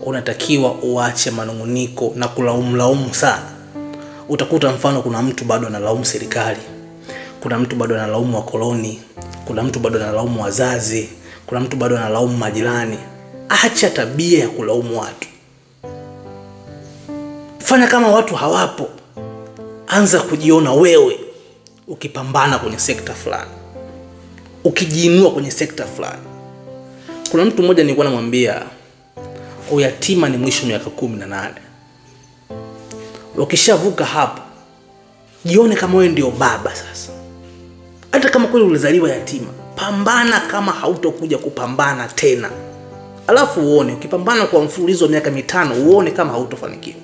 Unatakiwa uache manunguniko na kulaumu sana. Utakuta mfano kuna mtu bado analaumu serikali, kuna mtu bado analaumu wakoloni, kuna mtu bado analaumu wazazi, kuna mtu bado analaumu majirani. Acha tabia ya kulaumu watu. Fanya kama watu hawapo. Anza kujiona wewe ukipambana kwenye sekta fulani, ukijiinua kwenye sekta fulani. Kuna mtu mmoja nilikuwa namwambia uyatima ni mwisho miaka 18. Ukishavuka hapo, jione kama wewe ndio baba sasa. Hata kama kweli ulizaliwa yatima, pambana kama hautokuja kupambana tena. Alafu uone ukipambana kwa mfululizo wa miaka 5, uone kama hautofanikiwa.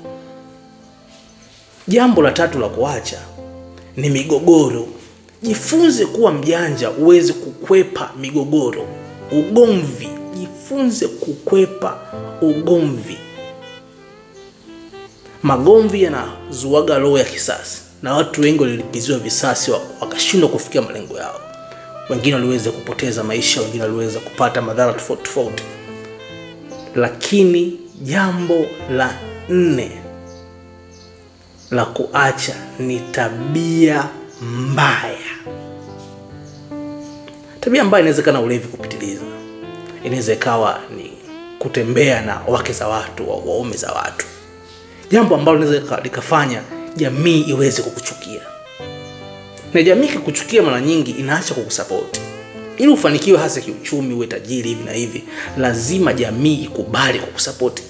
Jambo la tatu la kuacha ni migogoro. Jifunze kuwa mjanja uweze kukwepa migogoro, ugomvi. Jifunze kukwepa ugomvi. Magomvi yanazuaga roho ya kisasi, na watu wengi walilipiziwa visasi wakashindwa kufikia malengo yao. Wengine waliweza kupoteza maisha, wengine waliweza kupata madhara tofauti tofauti. Lakini jambo la 4 la kuacha ni tabia mbaya. Tabia mbaya inaweza kuwa ulevi kupitiliza, inaweza ikawa ni kutembea na wake za watu, waume za watu, jambo ambalo linaweza likafanya jamii iweze kukuchukia. Na jamii ikikuchukia mara nyingi inaacha kukusupport. Ili ufanikiwe hasa kiuchumi, uwe tajiri hivi na hivi, lazima jamii ikubali kukusupport.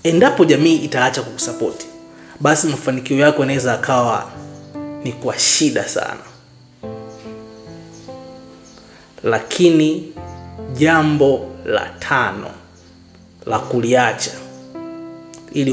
Endapo jamii itaacha kukusupport, basi mafanikio yako yanaweza akawa ni kwa shida sana. Lakini jambo la 5 la kuliacha ili